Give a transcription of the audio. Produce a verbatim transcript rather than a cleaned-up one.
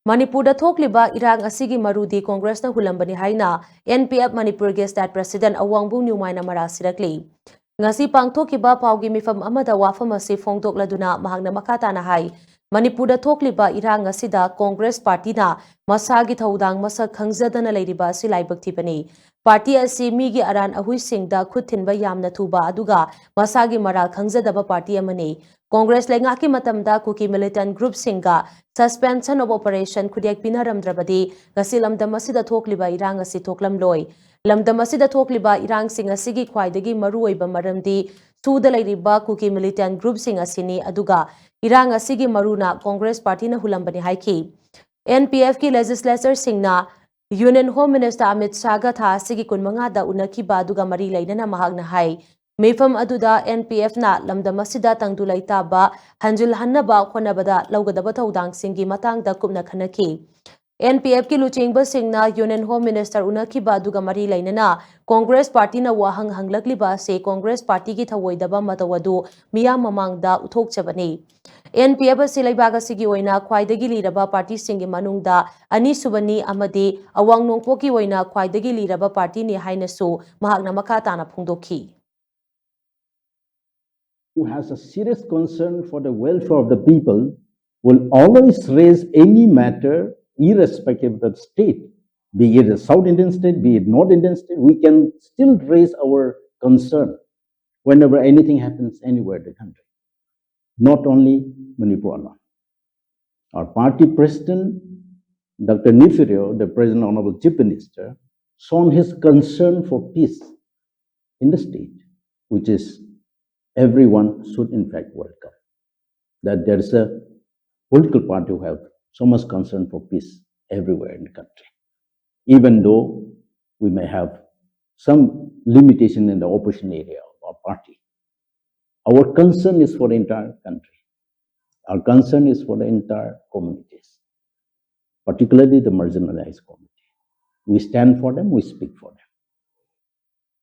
ꯃꯅꯤꯄꯨꯔꯗ ꯊꯣꯛꯂꯤꯕ ꯏꯔꯥꯡ ꯑꯁꯤꯒꯤ ꯃꯔꯨꯗꯤ ꯀꯣꯡꯒ꯭ꯔꯦꯁꯅ ꯍꯨꯜꯂꯝꯕꯅꯤ ꯍꯥꯏꯅ N P F ꯃꯅꯤꯄꯨꯔꯒꯤ state president ꯑꯋꯥꯡꯕꯨꯡ ꯅ꯭ꯌꯨꯃꯥꯏꯅ ꯃꯔꯥꯜ ꯁꯤꯔꯛꯂꯤ꯫ ꯉꯁꯤ ꯄꯥꯡꯊꯣꯛꯈꯤꯕ ꯄꯥꯎꯒꯤ ꯃꯤꯐꯝ ꯑꯃꯗ ꯋꯥꯐꯝ ꯑꯁꯤ ꯐꯣꯡꯗꯣꯛꯂꯗꯨꯅ ꯃꯍꯥꯛꯅ ꯃꯈꯥ ꯇꯥꯅ ꯍꯥꯏ, ꯃꯅꯤꯄꯨꯔꯗ ꯊꯣꯛꯂꯤꯕ ꯏꯔꯥꯡ ꯑꯁꯤꯗ ꯀꯣꯡꯒ꯭ꯔꯦꯁ ꯄꯥꯔꯇꯤꯅ ꯃꯁꯥꯒꯤ ꯊꯧꯗꯥꯡ ꯃꯁꯛ ꯈꯪꯖꯗꯅ ꯂꯩꯔꯤꯕ ꯑꯁꯤ ꯂꯥꯏꯕꯛ ꯊꯤꯕꯅꯤ꯫ ꯄꯥꯔꯇꯤ ꯑꯁꯤ ꯃꯤꯒꯤ ꯑꯔꯥꯟ ꯑꯍꯨꯏꯁꯤꯡꯗ ꯈꯨꯠ ꯊꯤꯟꯕ ꯌꯥꯝꯅ ꯊꯨꯕ ꯑꯗꯨꯒ ꯃꯁꯥꯒꯤ ꯃꯔꯥꯜ ꯈꯪꯖꯗꯕ ꯄꯥꯔꯇꯤ ꯑꯃꯅꯤ꯫ ꯀꯣꯡꯒ꯭ꯔꯦꯁ ꯂꯩꯉꯥꯛꯀꯤ ꯃꯇꯝꯗ ꯀꯨꯀꯤ militant groupꯁꯤꯡꯒ suspension of operation ꯈꯨꯠꯌꯦꯛ ꯄꯤꯅꯔꯝꯗ꯭ꯔꯕꯗꯤ ꯉꯁꯤ ꯂꯝꯗꯝ ꯑꯁꯤꯗ ꯊꯣꯛꯂꯤꯕ ꯏꯔꯥꯡ ꯑꯁꯤ ꯊꯣꯛꯂꯝꯂꯣꯏ꯫ ꯂꯝꯗꯝ ꯑꯁꯤꯗ ꯊꯣꯛꯂꯤꯕ ꯏꯔꯥꯡꯁꯤꯡ ꯑꯁꯤꯒꯤ ꯈ꯭ꯋꯥꯏꯗꯒꯤ ꯃꯔꯨꯑꯣꯏꯕ ꯃꯔꯝꯗꯤ ꯁꯨꯗ ꯂꯩꯔꯤꯕ ꯀꯨꯀꯤ militant groupꯁꯤꯡ ꯑꯁꯤꯅꯤ, ꯑꯗꯨꯒ ꯏꯔꯥꯡ ꯑꯁꯤꯒꯤ ꯃꯔꯨꯅ ꯀꯣꯡꯒ꯭ꯔꯦꯁ ꯄꯥꯔꯇꯤꯅ ꯍꯨꯜꯂꯝꯕꯅꯤ ꯍꯥꯏꯈꯤ꯫ N P Fꯀꯤ legislatorꯁꯤꯡꯅ Union Home Minister Amit ꯁꯥꯍꯒ ꯊꯥ ꯑꯁꯤꯒꯤ ꯀꯨꯟꯃꯉꯥꯗ ꯎꯅꯈꯤꯕ ꯑꯗꯨꯒ ꯃꯔꯤ ꯂꯩꯅꯅ ꯃꯍꯥꯛꯅ ꯍꯥꯏ, ꯃꯤꯐꯝ ꯑꯗꯨꯗ N P Fꯅ ꯂꯝꯗꯝ ꯑꯁꯤꯗ ꯇꯪꯗꯨ ꯂꯩꯇꯥꯕ ꯍꯟꯖꯤꯜꯍꯟꯅꯕ ꯍꯣꯠꯅꯕꯗ ꯂꯧꯒꯗꯕ ꯊꯧꯗꯥꯡꯁꯤꯡꯒꯤ ꯃꯇꯥꯡꯗ ꯀꯨꯞꯅ ꯈꯟꯅꯈꯤ꯫ N P Fꯀꯤ ꯂꯨꯆꯤꯡꯕꯁꯤꯡꯅ Union Home Minister ꯎꯅꯈꯤꯕ ꯑꯗꯨꯒ ꯃꯔꯤ ꯂꯩꯅꯅ ꯀꯣꯡꯒ꯭ꯔꯦꯁ ꯄꯥꯔꯇꯤꯅ ꯋꯥꯍꯪ ꯍꯪꯂꯛꯂꯤꯕ ꯑꯁꯤ ꯀꯣꯡꯒ꯭ꯔꯦꯁ ꯄꯥꯔꯇꯤꯒꯤ ꯊꯧꯑꯣꯏꯗꯕ ꯃꯇꯧ ꯑꯗꯨ ꯃꯤꯌꯥꯝ ꯃꯃꯥꯡꯗ ꯎꯠꯊꯣꯛꯆꯕꯅꯤ꯫ N P F ꯑꯁꯤ ꯂꯩꯕꯥꯛ ꯑꯁꯤꯒꯤ ꯑꯣꯏꯅ ꯈ꯭ꯋꯥꯏꯗꯒꯤ ꯂꯤꯔꯕ ꯄꯥꯔꯇꯤꯁꯤꯡꯒꯤ ꯃꯅꯨꯡꯗ ꯑꯅꯤꯁꯨꯕꯅꯤ ꯑꯃꯗꯤ ꯑꯋꯥꯡ ꯅꯣꯡꯄꯣꯛꯀꯤ ꯑꯣꯏꯅ ꯈ꯭ꯋꯥꯏꯗꯒꯤ ꯂꯤꯔꯕ ꯄꯥꯔꯇꯤꯅꯤ ꯍꯥꯏꯅꯁꯨ ꯃꯍꯥꯛꯅ ꯃꯈꯥ ꯇꯥꯅ ꯐꯣꯡꯗꯣꯛꯈꯤ꯫ Who has a serious concern for the welfare of the people will always raise any matter irrespective of the state, be it a South Indian state, be it North Indian state, we can still raise our concern whenever anything happens anywhere in the country, not only Manipur alone. Our party president, Doctor Neiphiu Rio, the present Honorable Chief Minister, shown his concern for peace in the state, which is everyone should in fact welcome. That there is a political party who have so much concern for peace everywhere in the country, even though we may have some limitation in the opposition area of our party. Our concern is for the entire country. Our concern is for the entire communities, particularly the marginalized community. We stand for them, we speak for them.